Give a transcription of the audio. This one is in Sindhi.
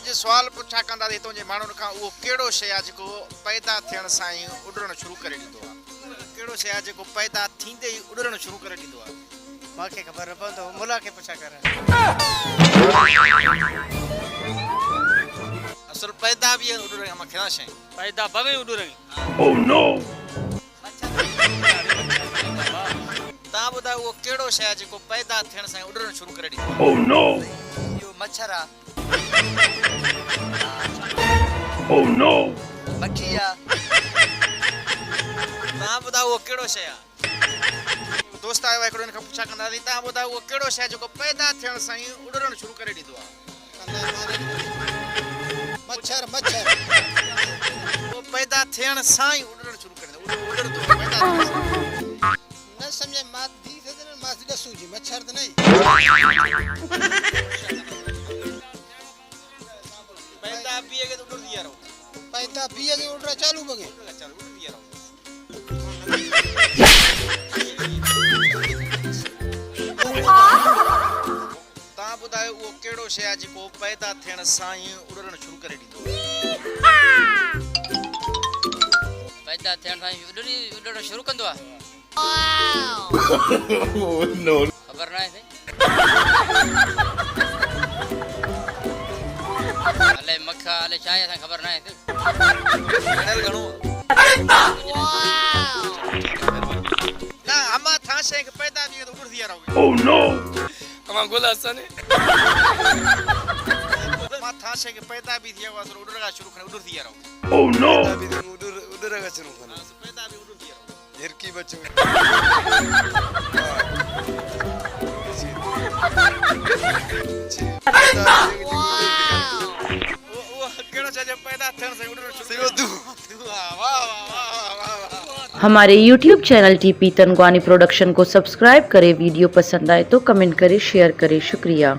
اڄ سوال پڇا ڪنداسين هتون جي ماڻهن کان اهو ڪهڙو شيء آهي جيڪو پيدا ٿيڻ سان ئي اڏرڻ شروع ڪري ڏيندو آهي؟ ڪهڙو شيء آهي جيڪو پيدا ٿيندي ئي اڏرڻ شروع ڪري ڏيندو آهي؟ مان کي خبر نه پوندو ملا کي پڇا ڪر. اصل پيدا به اڏرڻ مان کيان شيء. پيدا بوي اڏرڻ. توهان ٻڌايو اهو ڪهڙو شيء آهي جيڪو پيدا ٿيڻ سان ئي اڏرڻ شروع ڪري ڏيندو آهي؟ اهو مڇر آ. مکي آ. توهان ٻڌايو اهو ڪهڙو شيء آهي؟ دوست آيو آهي هڪڙو ان کان پڇا ڪنداسين توهان ٻڌايو اهو ڪهڙو شيء آهي جيڪو پيدا ٿيڻ سان ئي اڏرڻ شروع ڪري ڏيندو آهي؟ مڇر مڇر. اهو پيدا ٿيڻ سان ئي اڏرڻ شروع ڪري ڏيندو آهي اڏرندو آهي پيدا ٿيڻ سان. نه سمجهه مان ٿي سگهي نه مان ڏسون جي مڇر ته نهي. پيدا بيهه کي ته اڏرندي يارو. پيدا بيهه کي اڏرا چالو بگي. چالو اڏرندي يارو. توهان ٻڌايو اهو ڪهڙو شيء آهي جيڪو پيدا ٿيڻ سان ئي اڏرڻ شروع ڪري ڏيندو آهي؟ پيدا ٿيڻ سان ئي اڏري اڏرڻ شروع ڪندو آهي. خبر ناهي سائين. الائي مک آ الائي ڇا آهي اسان کي خبر ناهي سائين. ڳڻيل گهڻو نه اما ٿان شيء کي پيدا ٿي ته اڏرندي آ امان گل حسن. مان ٿان شيء کي پيدا به ٿي آ اڏرڻ کان شروع کڻي اڏرندي آ پيدا به ٿي اڏرڻ کان شروع کڻي. پيدا به اڏرندي آ. جهرڪي بچو. हमारे YouTube channel T P Tangwani production को सब्सक्राइब करें। वीडियो पसंद आए तो कमेंट करें, शेयर करें। शुक्रिया।